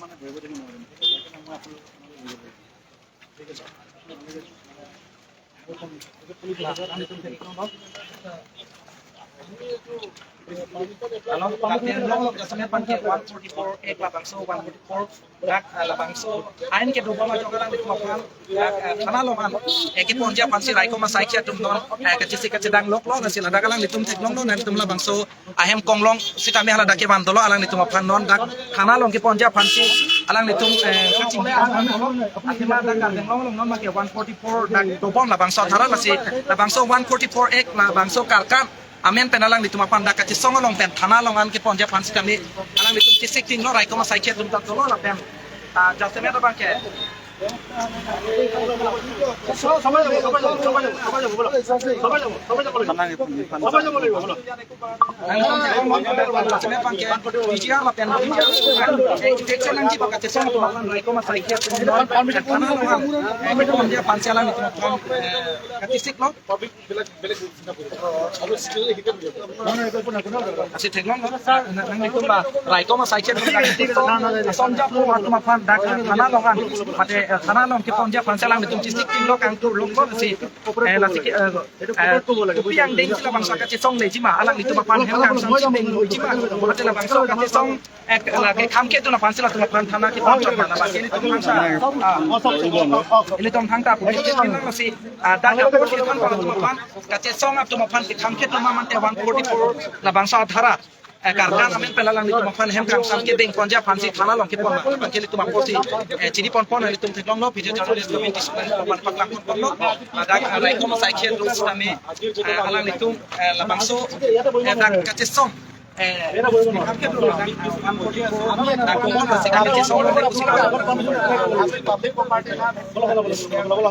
মানে বহিব দিব নোৱাৰিম, ঠিক আছে? সেইকাৰণে মই আপোনালোকক থানালৈ লৈ যাব লাগিব, ঠিক আছে? আপোনালোকে Along long jasame pan ke 144 ek la bangso 144 dak la bangso ain ke doba ma jogalang ni tuma dak thana longan eke ponja pansi raiko ma saikia tum don ke chisi ke chidang lok long sila dagalang ni tum thek long non tum la bangso ahem konglong sitame hala dake bandolo alang ni tuma phan non dak thana long ke ponja pansi alang ni tum kaching athima dak kardeng long long non ma ke 144 dak dobom la bangso thara la si la bangso 144 ek la bangso karkan amen penalang di tumapan dak kaci songolong pen thana longan ke ponja pansi kami alang di tum tisik ting lo raiko ma saikia tum tak lo la pen jaseme to bangke. সবাই যাব, সবাই যাব, সবাই যাব, সবাই যাব, বলো। সবাই যাব, সবাই যাব, সবাই যাব লাগিব, বলো। Jaseme bangke PGR la pen PGR lang ji bakace song to raiko ma saikia tum thana longan ke ponja pansi alang di tumapan katisik lo public বেলেগ বেলেগ চিন্তা কৰিব আৰু ষ্টিল শিকাই দিব। Asi theklong nang ni tumba raiko ma saikia tum dak somja po tuma phan dak thana longan mate thana long ke ponja pansi alang di tum tisik ting lo kang tur long lo si la si piang ding sila bangsa ka song le jima alang ni tuma phan hem kang sang ding lo jima mate la bangsa ka song ek la ke kham ke tuna phan sila tuma phan thana ki phan chona la ke ni tum phang sa ile tum phang ta pu ke tin la si dak ka ke phan pa tuma phan ka song ap tuma phan ke kham ke tuma man te 144 la bangsa dhara karkan amen pelalang ni tuma phan hem kang sang ke ding ponja phan si thana long ke pon ma ke ni tuma poti chini pon pon ni tum theklong lo video journalist community pan paklang pon pon lo dak lai kom sai khe lu stame alang ni tum la bangso dak ka che song kham ke lu dak 144 dak komon la se ka che song la kusi. Public property না। বলো, বলো, বলো,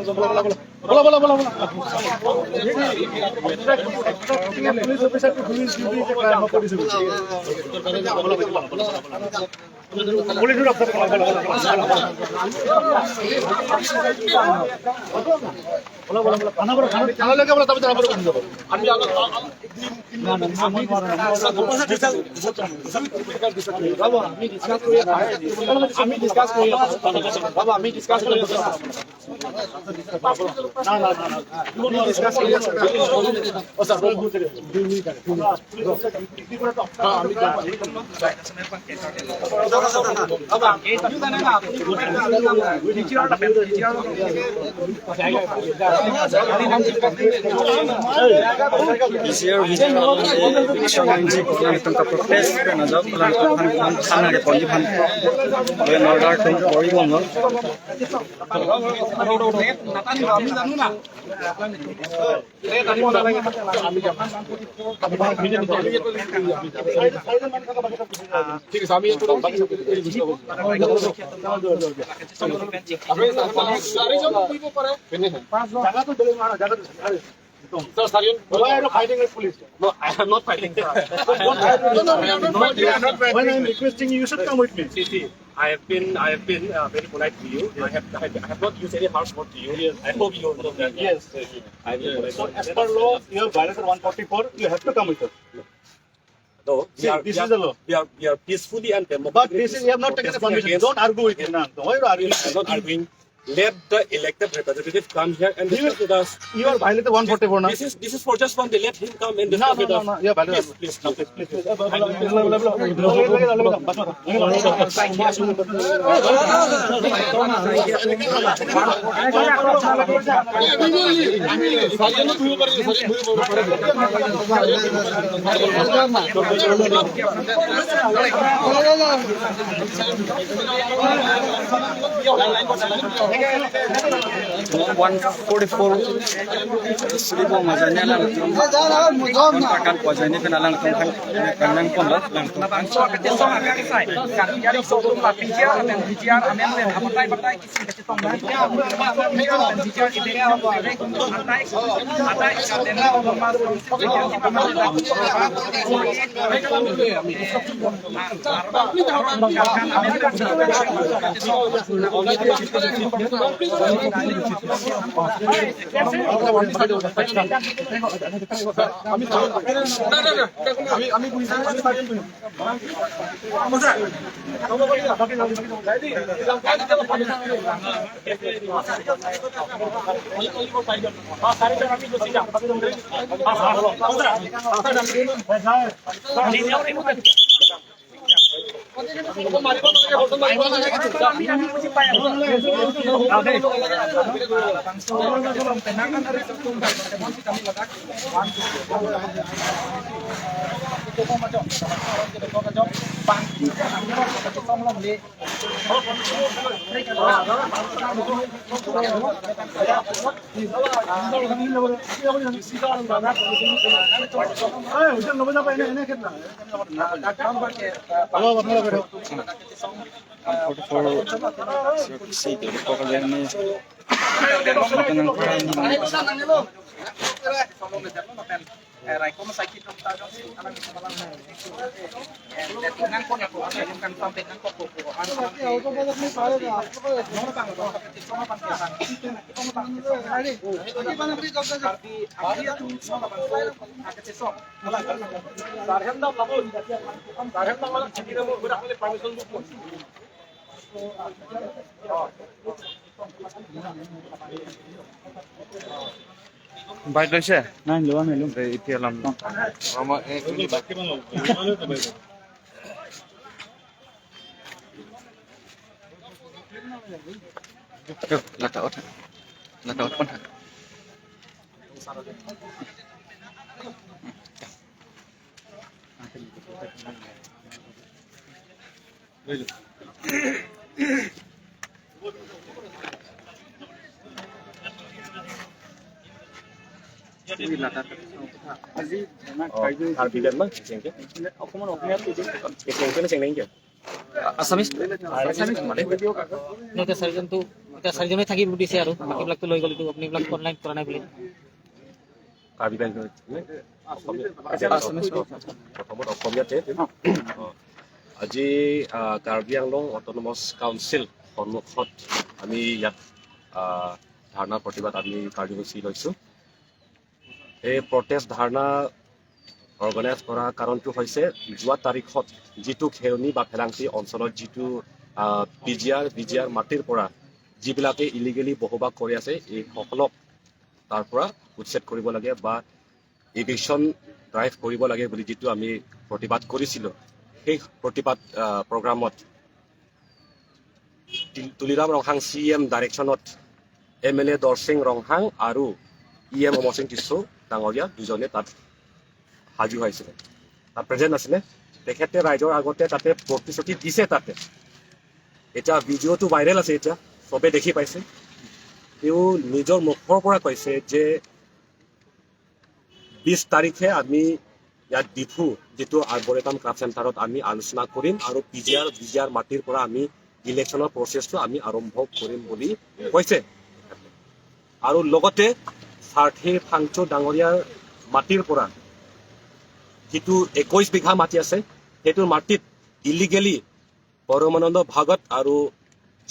বলো, বলো, বলো, বলো, বলো, বলো। Police officer to do his duty is a crime of police officer. Police officer, বলো, বলো, বলো, বলো, বলো, থানা বলো, থানালৈকে বলো, তাৰপিছত আমাৰ যাব। আমি আমি ডিসকাস কৰি বাবা, আমি ডিসকাস কৰি না না না না, ডিসকাস কৰি। ও স্যার, আমি protest najak lang phan thana ke ponji phan order tum koribo no. ঠিক আছে, আমি জাগাটো বেলেগ নহয়, জাগাটো। Sir, Sarion, why are you fighting with police? No, I am not fighting. No, no, we are not fighting. We are not fighting. When I am requesting you, you should come with me. See, see, I have been very polite to you. I have not used any harsh word to you. Yes. I hope you know that. Yes. I have been polite. So as per law, you have violated 144. You have to come with us. No, we See, are, this we are, is the law. We are peacefully and But democratically. this is, you have not taken the protesting permission. against- Don't argue with me now. Why are you arguing? I am not arguing. Let the elected representative come here and discuss with us. You are violated 144 now. This is for just one day. Let him come and No, discuss no, with no, us. no. You have violated. Please, please, Please, please. please, please. 144 sulibo majanya lang tum pakan pojani pena lang tum phan kanang pon la lang tum La bangso ka che song akang sai kan jari so tum la PGR amen PGR amen le abatai batai kisim ka che song na PGR amen PGR ide atai atai ka den la ma so ki pa ma la kan amen ka che song. Bike লৈছে নাই লোৱা নাই লোৱা। এতিয়া ল'ম। এতিয়া চাৰিজনে থাকিব দিছে আৰু বাকীবিলাকতো লৈ গ'ল, আপুনি এইবিলাক অনলাইন কৰা নাই বুলি। প্ৰথমত অসমীয়াতে আজি কাৰ্বি আংলং অট'নমাছ কাউন্সিল সন্মুখত আমি ইয়াত ধৰ্ণা প্ৰতিবাদ আমি কাৰ্যসূচী লৈছোঁ। এই প্ৰটেষ্ট ধৰ্ণা অৰ্গেনাইজ কৰা কাৰণটো হৈছে যোৱা তাৰিখত যিটো খেৰণি বা ফেলাংচি অঞ্চলত যিটো পি জি আৰ মাটিৰ পৰা যিবিলাকে ইলিগেলি বসবাস কৰি আছে, এইসকলক তাৰ পৰা উচ্ছেদ কৰিব লাগে বা ইভিকশ্যন ড্ৰাইভ কৰিব লাগে বুলি যিটো আমি প্ৰতিবাদ কৰিছিলোঁ, সেই প্ৰতিবাদ প্ৰগ্ৰামত তুলিৰাম ৰংহাং চি এম ডাইৰেকশ্যনত M L A Dorsing Ronghang আৰু E M Amar Singh tissue ডাঙৰীয়া দুজনে তাত হাজিৰ হৈছিলে, তাত প্ৰেজেণ্ট আছিলে। তেখেতে ৰাইজৰ আগতে তাতে প্ৰতিশ্ৰুতি দিছে। তাতে এতিয়া ভিডিঅ'টো ভাইৰেল আছে, এতিয়া চবে দেখি পাইছে। তেওঁ নিজৰ মুখৰ পৰা কৈছে যে 20 তাৰিখে আমি ইয়াত ডিফু যিটো আৰ্বৰেটাম ক্ৰাফ্ট চেণ্টাৰত আমি আলোচনা কৰিম আৰু P G R, B G R মাটিৰ পৰা আমি ইলেকশ্যনৰ প্ৰচেছটো আমি আৰম্ভ কৰিম বুলি কৈছে। আৰু লগতে সাৰ্থী ফাংচু ডাঙৰীয়াৰ মাটিৰ পৰা যিটো 21 বিঘা মাটি আছে, সেইটো মাটিত ইলিগেলি পৰমানন্দ ভাগত আৰু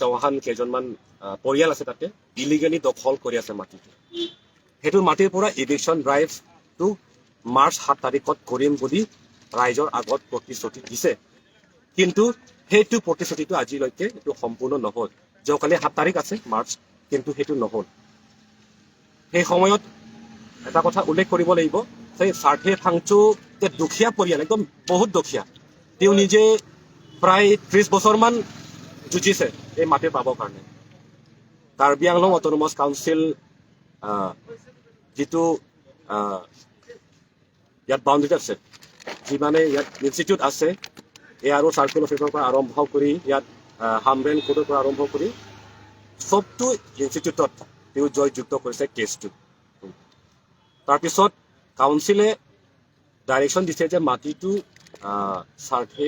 চৌহান কেইজনমান পৰিয়াল আছে, তাতে ইলিগেলি দখল কৰি আছে মাটিটো। সেইটো মাটিৰ পৰা ইভিকশ্যন ড্ৰাইভটো মাৰ্চ 7 তাৰিখত কৰিম বুলি ৰাইজৰ আগত প্ৰতিশ্ৰুতি দিছে। কিন্তু সেইটো প্ৰতিশ্ৰুতিটো আজিলৈকে এইটো সম্পূৰ্ণ নহ'ল। যোৱাকালি 7 তাৰিখ আছে মাৰ্চ, কিন্তু সেইটো নহ'ল। সেই সময়ত এটা কথা উল্লেখ কৰিব লাগিব, সেই সাৰ্থে ফাংচু যে দুখীয়া পৰিয়াল, একদম বহুত দুখীয়া, তেওঁ নিজে প্ৰায় 30 বছৰমান যুঁজিছে এই মাটি পাবৰ কাৰণে। কাৰ্বি আংলং অট'নমাছ কাউন্সিল যিটো ইয়াত বাউণ্ডেৰীত আছে, যিমানে ইয়াত ইনষ্টিটিউট আছে, এ আৰ অ' চাৰ্কেল অফিচৰ পৰা আৰম্ভ কৰি ইয়াত হামৰেন কোৰ্টৰ পৰা আৰম্ভ কৰি চবটো ইনষ্টিটিউটত তেওঁ জয়যুক্ত কৰিছে কেছটো। তাৰপিছত কাউন্সিলে ডাইৰেকশ্যন দিছে যে মাটিটো সাৰ্থে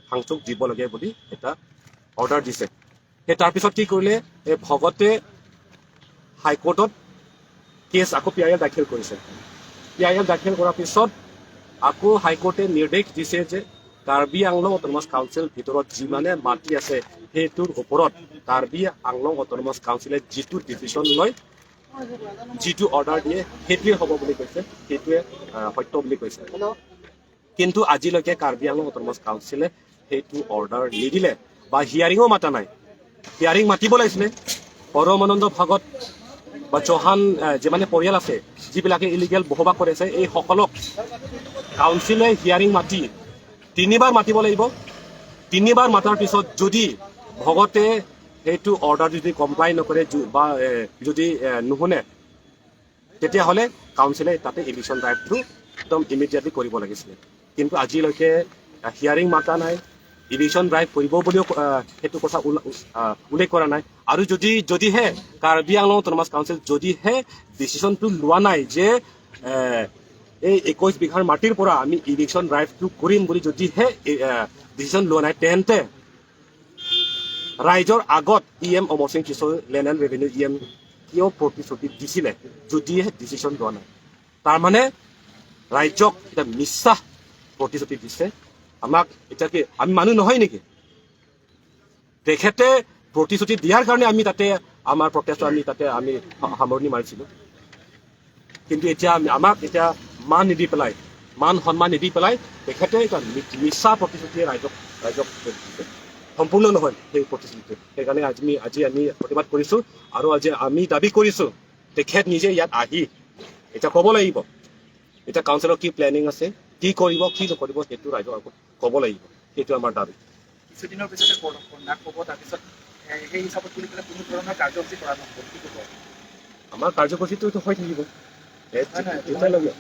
ফাংচুক দিব লাগে বুলি এটা অৰ্ডাৰ দিছে। সেই তাৰপিছত কি কৰিলে, এই ভগতে হাইকোৰ্টত কেছ আকৌ পি I L দাখিল কৰিছে। পি I L দাখিল কৰাৰ পিছত আকৌ হাইকোৰ্টে নিৰ্দেশ দিছে যে কাৰ্বি আংলং অট'নমাছ কাউন্সিল ভিতৰত যিমানে মাটি আছে, সেইটোৰ ওপৰত কাৰ্বি আংলং অট'নমাছ কাউন্সিলে যিটো ডিচিশ্যন লয়, যিটো অৰ্ডাৰ দিয়ে, সেইটোৱে হ'ব বুলি কৈছে, সেইটোৱে সত্য বুলি কৈছে। কিন্তু আজিলৈকে কাৰ্বি আংলং অট'নমাছ কাউন্সিলে সেইটো অৰ্ডাৰ নিদিলে বা হিয়াৰিঙো মাতা নাই। হিয়াৰিং মাতিব লাগিছিলে। পৰমানন্দ ভাগত বা চৌহান যিমানে পৰিয়াল আছে, যিবিলাকে ইলিগেল বসবাস কৰিছে, এই সকলক কাউন্সিলে হিয়াৰিং মাতি তিনিবাৰ মাতিব লাগিব। তিনিবাৰ মাতাৰ পিছত যদি ভগতে সেইটো অৰ্ডাৰ যদি কমপ্লাই নকৰে বা যদি নুশুনে, তেতিয়াহ'লে কাউন্সিলে তাতে ইভিকশ্যন ড্ৰাইভটো একদম ইমিডিয়েটলি কৰিব লাগিছিলে। কিন্তু আজিলৈকে হিয়াৰিং মাতা নাই, ইভিকশ্যন ড্ৰাইভ কৰিব বুলিও সেইটো কথা উল্লেখ কৰা নাই। আৰু যদিহে কাৰ্বি আংলং অট'নমাছ কাউন্সিল যদিহে ডিচিশ্যনটো লোৱা নাই যে এই 21 বিঘাৰ মাটিৰ পৰা আমি ইভিকশ্যন ড্ৰাইভটো কৰিম বুলি, যদিহে ডিচিশ্যন লোৱা নাই, তেন্তে ৰাইজৰ আগত E M Amar Singh Kishore, land and revenue E M কিয় প্ৰতিশ্ৰুতি দিছিলে যদিহে ডিচিশ্যন লোৱা নাই? তাৰমানে ৰাইজক এটা মিছা প্ৰতিশ্ৰুতি দিছে। আমাক এতিয়া কি আমি মানুহ নহয় নেকি? তেখেতে প্ৰতিশ্ৰুতি দিয়াৰ কাৰণে আমি তাতে আমাৰ প্ৰটেষ্টটো আমি তাতে আমি সামৰণি মাৰিছিলোঁ। কিন্তু এতিয়া আমাক এতিয়া মান নিদি পেলাই, মান সন্মান নিদি পেলাই তেখেতে এটা মিছা প্ৰতিশ্ৰুতিয়ে ৰাইজক দিছে। সম্পূৰ্ণ নহয় সেই প্ৰতিশ্ৰুতিটো। সেইকাৰণে আজি আমি প্ৰতিবাদ কৰিছোঁ আৰু আজি আমি দাবী কৰিছোঁ, তেখেত নিজে ইয়াত আহি এতিয়া ক'ব লাগিব, এতিয়া কাউন্সিলৰ কি প্লেনিং আছে, কি কৰিব কি নকৰিব, সেইটো ৰাইজৰ আগত ক'ব লাগিব। সেইটো আমাৰ দাবী। কিছুদিনৰ পিছতে কোৰ্ট অফ কণ্ডাক্ট হ'ব, তাৰপিছত সেই হিচাপত বুলি পেলাই কোনো ধৰণৰ কাৰ্যসূচী কৰা নহ'ব, কি ক'ব? আমাৰ কাৰ্যসূচীটো হৈ থাকিব নহয়, তেতিয়ালৈকে।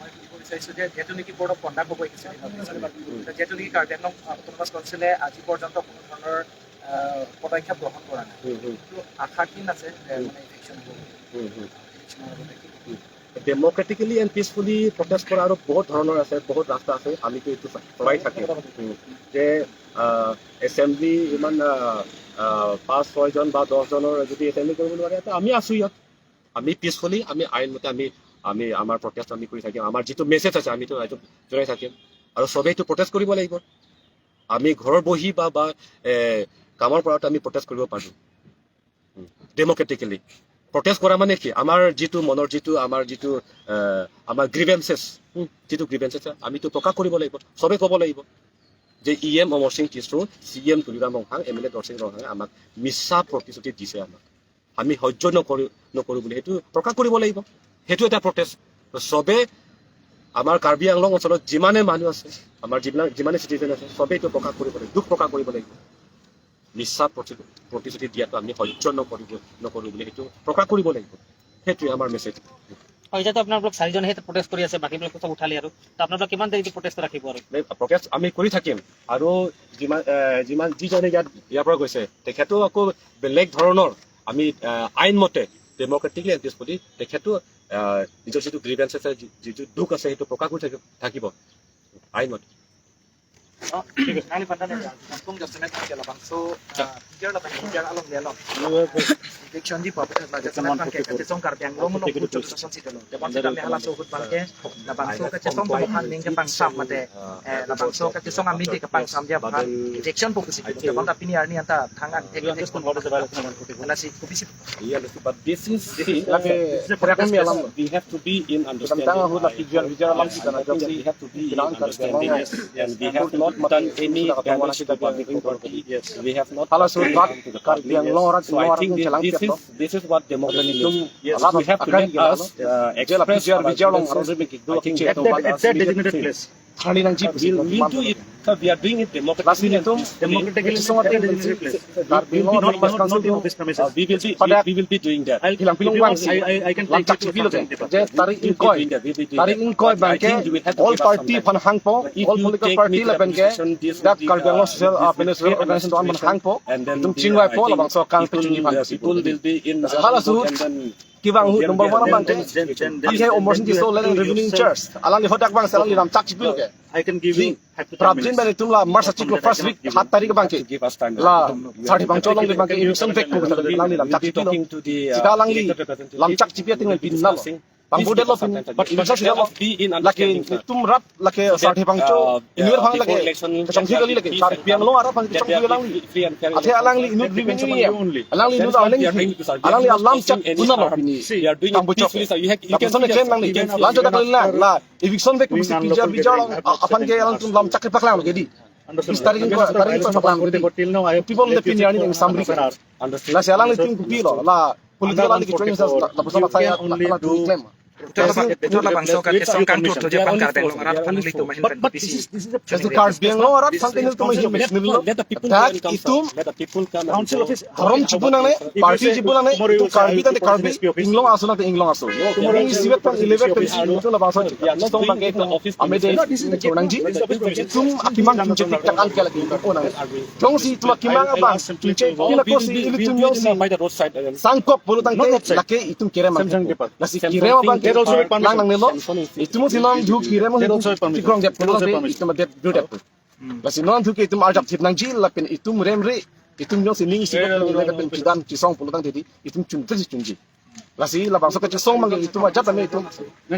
মই সুধিব বিচাৰিছোঁ যে যিহেতু নেকি কোৰ্ট অফ কণ্ডাক্ট হ'ব কিছুদিনৰ পিছত, যিহেতু নেকি কাৰ্বি আংলং অট'নমাছ কাউন্সিলে আজি পৰ্যন্ত কোনো ধৰণৰ পদক্ষেপ গ্ৰহণ কৰা নাই, হুম, হুম, কিন্তু আশা কি আছে যে মানে ইভিকশ্যন হ'ব বুলি? হুম, হুম। ইভিকশ্যনৰ আগতে কি ক'ব? ডেম'ক্ৰেটিকেলি এণ্ড পিচফুলি প্ৰটেষ্ট কৰা আৰু বহুত ধৰণৰ আছে, বহুত ৰাস্তা আছে। আমিতো এইটো চলাই থাকিম যে এছেম্বলি ইমান পাঁচ ছয়জন বা 10জনৰ যদি এছেম্বলি কৰিব নোৱাৰে, তো আমি আছোঁ ইয়াত। আমি পিচফুলি, আমি আইনমতে আমি আমি আমাৰ প্ৰটেষ্ট আমি কৰি থাকিম। আমাৰ যিটো মেছেজ আছে, আমিতো ৰাইজক জনাই থাকিম আৰু চবেইটো প্ৰটেষ্ট কৰিব লাগিব। আমি ঘৰৰ বহি বা কামৰ পৰাতো আমি প্ৰটেষ্ট কৰিব পাৰোঁ। ডেম'ক্ৰেটিকেলি প্ৰটেষ্ট কৰা মানে কি? আমাৰ যিটো মনৰ যিটো আমাৰ যিটো আমাৰ গ্ৰিভেঞ্চেছ, যিটো গ্ৰিভেঞ্চেছ আমিতো প্ৰকাশ কৰিব লাগিব। চবে ক'ব লাগিব যে E M Amar Singh Tisso, C M Tuliram Ronghang, M L A Dorsing ৰংহাঙে আমাক মিছা প্ৰতিশ্ৰুতি দিছে, আমাক আমি সহ্য নকৰোঁ বুলি সেইটো প্ৰকাশ কৰিব লাগিব। সেইটো এটা প্ৰটেষ্ট। চবে আমাৰ কাৰ্বি আংলং অঞ্চলত যিমানে মানুহ আছে, আমাৰ যিবিলাক যিমানে চিটিজেন আছে, চবেই এইটো প্ৰকাশ কৰিব লাগিব, দুখ প্ৰকাশ কৰিব লাগিব। মিছা প্ৰতিশ্ৰুতি দিয়াটো আমি সহ্য নকৰোঁ বুলি সেইটো প্ৰকাশ কৰিব লাগিব। সেইটোৱে আমাৰ মেছেজ। হয়, এতিয়াতো আপোনালোক চাৰিজনহে প্ৰটেষ্ট কৰি আছে, বাকীবিলাক চব উঠালে আৰু তো আপোনালোক কিমান দেৰি প্ৰটেষ্ট ৰাখিব আৰু? প্ৰটেষ্ট আমি কৰি থাকিম। আৰু যিমান যিজনে ইয়াৰ পৰা গৈছে, তেখেতো আকৌ বেলেগ ধৰণৰ আমি আইনমতে ডেম'ক্ৰেটিকলি এণ্ড পিচফুলি তেখেতো নিজৰ যিটো গ্ৰিভেঞ্চ আছে, যিটো দুখ আছে, সেইটো প্ৰকাশ কৰি থাকিব আইনমতে। Nali pandan ya, kung just net ke labang so PGR labang PGR along le along. Eviction ji papu la just net ke ke song kar byang long no pucho so si lo. Te ban se kame hala so hut ban ke labang so ke song to phan ning ke pang sam mate labang so ke song ami ke pang sam ja phan eviction po si te ban ta pini arni anta thang an tek tek la si kubisi. Yeah, but this is see, we have to be in understanding. We have to be in understanding, and we have not done any damage to public property. We have not done to the public. So I think this is what democracy means. Yes, we have to let us express our grievances. I think At that designated place. We'll do it. So we are doing it democratically and peacefully. Democratically at that designated place. We will be not in office premises. We will be doing that. I'll, if you want, I can take you to the department. We will be doing that. We will be doing that. But I think you will have to all give us some party time. phan hang po If all you political take party me to la the ben ke administration, this that will be, Karbi Anglong social this will Venezuela create organization another don man hang po situation, and then tum the, chingwai I po think labang so kang people, pichuni phan people will be in Hala su and then kibang hu number 1 bang ke Then, akhe omor sing you so have len to revenue yourself- charge alang ni hodak bang salang ni ram chak chipil ke I can give you 5 to 10 prabjin minutes. ben tum la marsa chiklo first week 7 tarik bang ke give us time. La 30 bang cholong ni bang ke eviction back ko lang ni lam We'll chak be chipil talking to the Sida lang li elected representative. lam chak chipia ting We'll be bin na lo discussing. Bangbo lo pin election laki tum rap laki sarthi bangcho inur phang laki chongthi gali laki sar piang lo ara phang chongthi alang li athe alang li inur revenue alang li inur alang li alang li alam chak una lo pini tambo chok you can claim lang li lan jota la la eviction be kusi pija bija afan ke alang tum lam chak paklang lo gedi people the pin yani samri la se alang li tum kupi lo la political li training la person la la claim Lang nang nelo itu mo sinom dhu kire mo tikrong jap polo itu ma det du det la sinom dhu ke itu arjap thip nang ji la pen itu rem re itu nyong sining si la pen chidan chisong polo tang dedi itu chum tri chum ji la si la bangso ke chisong mang itu ma jat ame itu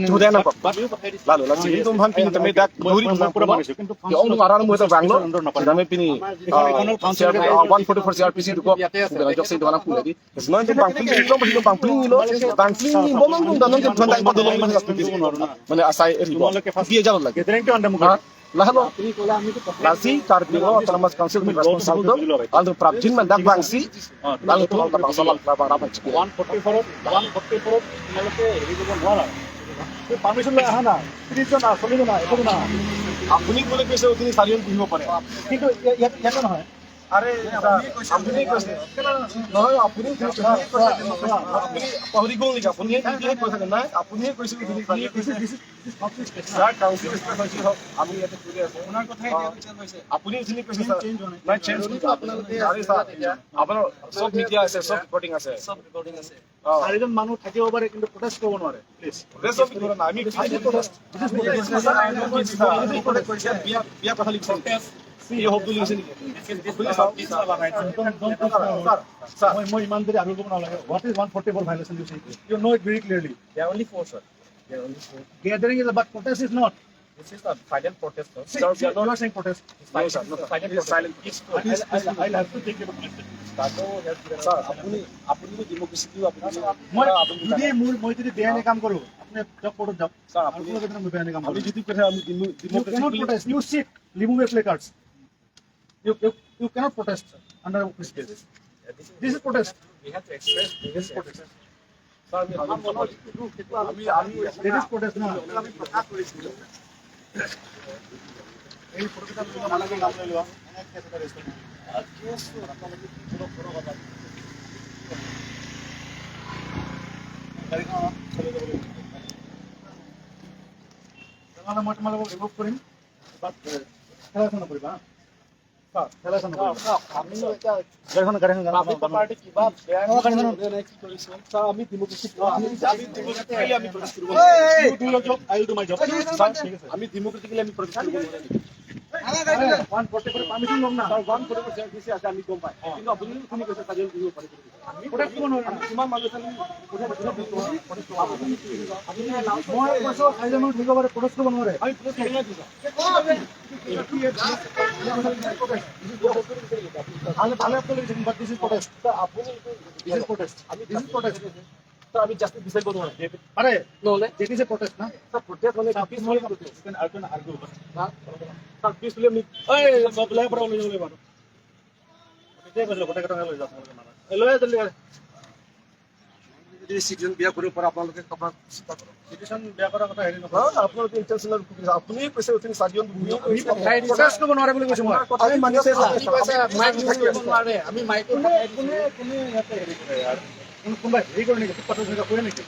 chu de na pa la lo la si itu han pin tame dak duri pura ke ong aran mo ta banglo sidame pini 144 CRPC duko jok sei doana pule di non tu bangpling long bangpling lo bangpling ni bomong dum danon ke thanda badolong মানে asai ribo দিয়ে জানো লাগে la halo lasi karbi lo autonomous council mi responsible do aldo prabjin man dak bangsi lalu tu aldo bangsa lang la bang 144 144 তোমালোকে হেৰি কৰিব নোৱাৰা। Permission লৈ আহা না, 30 জন 40 জন একো না। আপুনি বোলে কৈছে তিনি চাৰিজন পুহিব পাৰে, কিন্তু ইয়াতে নহয়। আৰে আপুনি কৈছে নহয়, আপুনি আপুনি পাহৰি গ'ল নেকি? আপুনি কৈছে নাই, আপুনিয়ে কৈছে ছাৰ কাউন্সিল স্পেচ আমি ইয়াতে কৰি আছো। আপুনি এইখিনি কৈছে ছাৰ নাই চেঞ্জ আপোনালোকে। আৰে ছাৰ আপোনাৰ চব মিডিয়া আছে, চব ৰেকৰ্ডিং আছে, চব ৰেকৰ্ডিং আছে। চাৰিজন মানুহ থাকিব পাৰে কিন্তু প্ৰটেষ্ট কৰিব নোৱাৰে। প্লিজ আমি বিয়া কথা লিখিছে, মই ইমান দেৰি আৰু ক'ব নালাগে। What is 144 violation you say? You know it very clearly. There are only four, sir. There are only four. Gathering is, but protest is not. This is a silent protest, sir. See, see, you are saying protest. No, sir. No, silent protest. Silent. I'll have to take you to police station. Sir, আপুনি আপুনি ডেমোক্ৰেসি কি আপুনি মই যদি মোৰ মই যদি বেআইনী কাম কৰো, আপুনি যাওক কোৰ্টত যাওক। স্যাৰ আপুনি বেআইনী কাম আমি যদি কথা আমি democracy protest. You sit, remove your placards. You you you cannot protest under this case. This is protest. We have to express this is protest. Sir আমি আমি this is protest না। আমি প্ৰকাশ কৰিছিলো। এই ফটোটা তুমি নালাগে নাম লৈ লোৱা। এনে কেছ এটা ৰেজিষ্টাৰ কেছ আপোনালোকে কি কৰক কথা গাড়ীখন চলি যাব লাগিব। তেনেহ'লে মই তোমালোকক ৰিমুভ কৰিম, বাট খেলা চেলা নকৰিবা। খেলা চেলা নকৰিবা। আমি এতিয়া গাড়ীখন গাড়ীখন কিবা বেয়া কি কৰিছে ছাৰ? আমি ডেমোক্ৰেটিকেলি আমি প্ৰটেষ্ট কৰিব আমি ডেমোক্ৰেটিকেলি আমি প্ৰটেষ্ট কৰিব নোৱাৰিম। 144 পাৰমিশন ল'ম না। ছাৰ 144 CRPC আছে আমি গম পাই, কিন্তু আপুনি শুনি কৈছে চাৰিজন পুহিব পাৰে। আমি প্ৰটেষ্ট কৰিব নোৱাৰিম। কিমান মানুহ আছে? মই কৈছোঁ চাৰিজন মানুহ থাকিব পাৰে, প্ৰটেষ্ট কৰিব নোৱাৰে। আমি প্ৰটেষ্ট কৰিব দিছোঁ। ভালে ভালে but this is protest. আপুনি this is protest. This is protest. Sir আমি জাস্টিস বিচাৰিব নোৱাৰে। পাৰে নহ'লে that is a protest না। ছাৰ প্ৰটেষ্ট মানে peacefully protest. You can argue and argue. Sir peacefully আমি এই ওলাই পৰা লৈ যাব লাগিব। তেতিয়াই কৈছিলোঁ গোটেই কেইটা লৈ যাওক তোমালোকে মানুহ। লৈ আহ জলদি। যদি চিটিজেন বিয়া কৰিব পাৰে আপোনালোকে আপোনাক চিন্তা কৰক। চিটিজেন বিয়া কৰাৰ কথা হেৰি নকৰোঁ। আপোনালোকে ইণ্টেনশ্যনেল আপুনি কৈছে উঠি চাৰিজন প্ৰটেষ্ট কৰিব নোৱাৰে বুলি কৈছোঁ মই। আমি মানিছে নোৱাৰে। আমি মাইকো কোনে কোনে ইয়াতে হেৰি কৰে ইয়াৰ? কোনোবাই হেৰি কৰে নেকি? ফুটপাথত এনেকুৱা কৰে নেকি?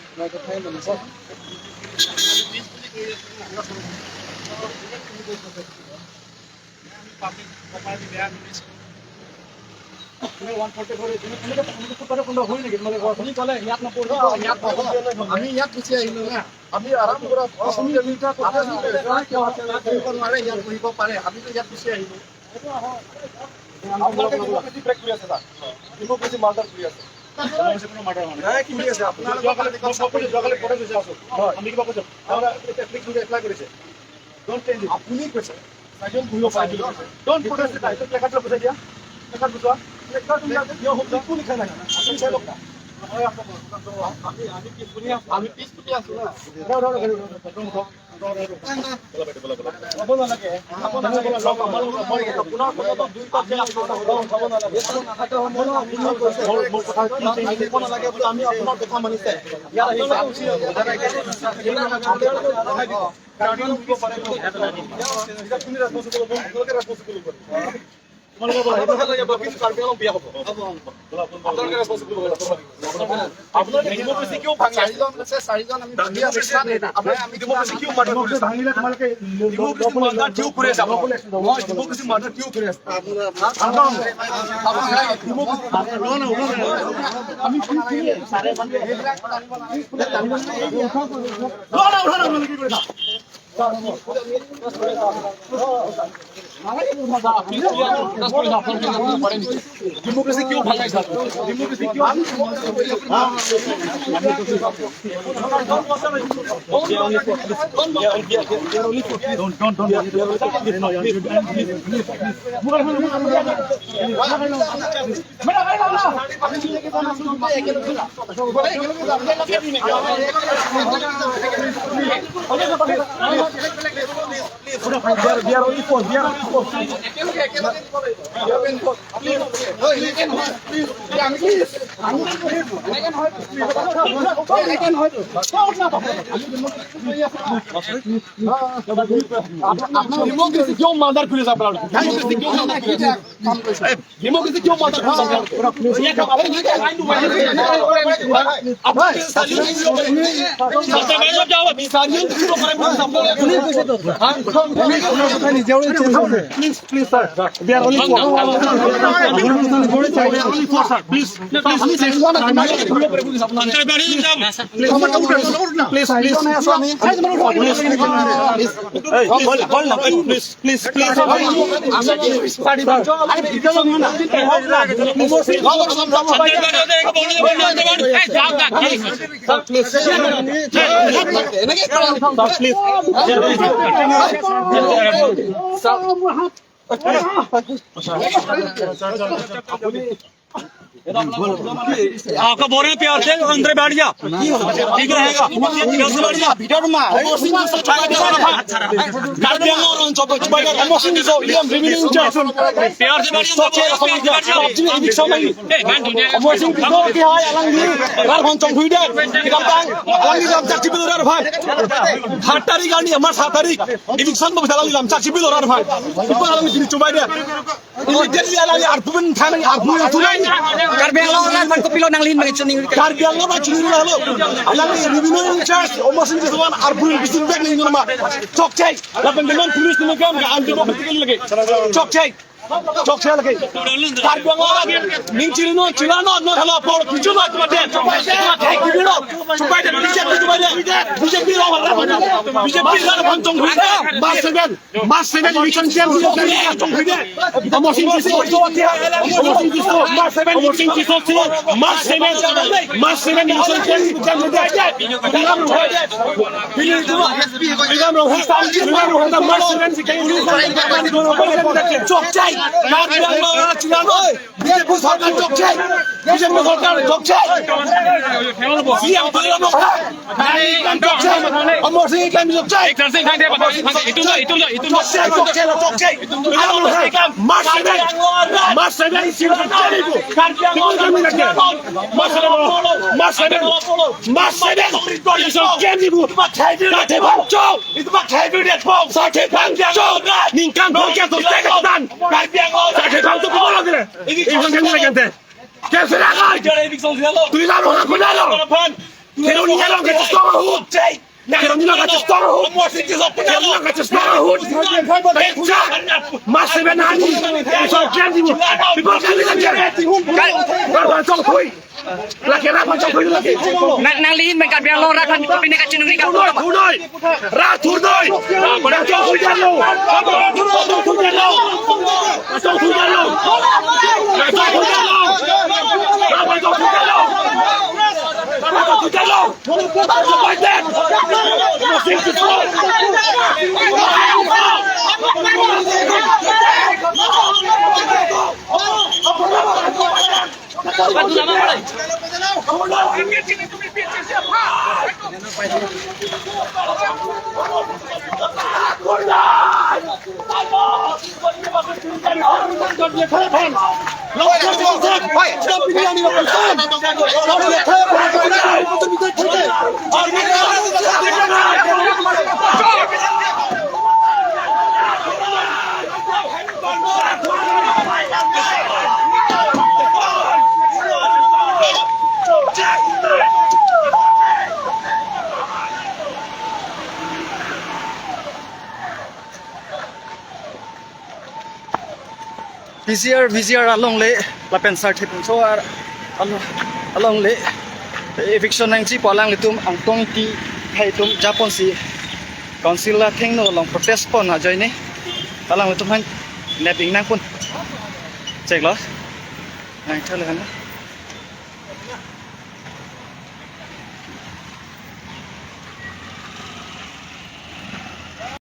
তুমি 144 তুমি কেনেকৈ ফুটপাথত কোনোবা হয় নেকি? তোমালোকে কোৱাচোন। আপুনি ক'লে ইয়াত নপঢ়িব, ইয়াত আমি ইয়াত গুচি আহিলো না। আমি আৰাম কৰা নোৱাৰে, ইয়াত বহিব পাৰে। আমিতো ইয়াত গুচি আহিলো। আপোনালোকে ডেমোক্ৰেসি ব্ৰেক কৰি আছে ছাৰ। ডেমোক্ৰেসি মাৰ্ডাৰ কৰি আছে। কোনো মাৰ্ডাৰ হোৱা নাই। যোৱাকালি প্ৰটেষ্ট হৈছে আছো। আমি কিবা কৈছো? এপ্লিকেশ্যন এপ্লাই কৰিছে। Don't change it. আপুনি কৈছে চাৰিজন বহিব পাৰে বুলি কৈছে। Don't protest. এইটো প্লেকাৰ্ডটো বুজাই দিয়া, প্লেকাৰ্ড বুজোৱা। একো লিখা নাই, আপুনি চাই লওক না। আমি পিছ পিনি আছো না। হ'ব নালাগে, হ'ব নালাগে। আপোনাৰ কথাটো দুই পাকে উঠাব নালাগে। আহিব নালাগে বুলি আমি আপোনাৰ কথা মানিছে। ইয়াত আহিছে। আপুনি ৰেচপনচিবল হ'ব, আপোনালোকে ৰেচপনচিবল হ'ব। আপোনালোকে ডেমক্ৰেচি কিয় ভাঙি আছে? চাৰিজন আমি ডেমক্ৰেচি কিয় মাৰ্ডাৰ কৰিছে? ভাঙিলে তোমালোকে ডেমক্ৰেচি মাৰ্ডাৰ কিয় কৰি আছে? নহয়, ডেমক্ৰেচি মাৰ্ডাৰ কিয় কৰি আছে? ডেমক্ৰেচি কিয় ভাঙাইছে? ডেমক্ৰেচি কিয়? Don't, don't. We are only four. We are only four. Democracy কিয় মাৰ্ডাৰ কৰিছে আপোনালোকে? ডেমক্ৰেচি কিয় মাৰ্ডাৰ কৰিছে? ডেমক্ৰেচি কিয় মাৰ্ডাৰ কৰিছে আপোনালোকে? Please, please, sir. We are only four. We are only four, sir. Please, please. Please, please. Please, please, please. आपका बोल रहे हैं प्यार से, अंदर बैठ जा, ठीक रहेगा। बैठ जा प्यार से बैठ সাত তারিখ আনি আমার 7 তারিখ ইভিকশন ভাই Karbi Anglong lan man ko pilo nang lin mga chuning Karbi Anglong ba chini na halo alang ni revenue in-charge omosin jiswan arbun bisin bag ni ngoma chok chai lapan deman police ni kam ga anti democratically lage chok chai chok chai lage Karbi Anglong ning chini no chila no no halo por kichu ba tuma de tuma thai ki biro chupai de BJP chupai de BJP ro BJP ra phang chong hui de March 7 election champ chong hui de omosin jiso omosin jiso March 7 election jiso March 7 election champ de chok chai Karbi Anglong chila no BJP সরকার চোখ চাই, BJP সরকার চোখ চাই, CM Amar Singh চোখ চাই, March 7 Nang lin man Karbi Anglong ra ko pina ka chunung ka Ra VGR VGR along le lapen sar thip so ar along le eviction nang chi palang le tum angtong ti thai tum Japon si council la theng no long protest pon ha join ni alang le tum han nap ing nang pun check lo nang thale han.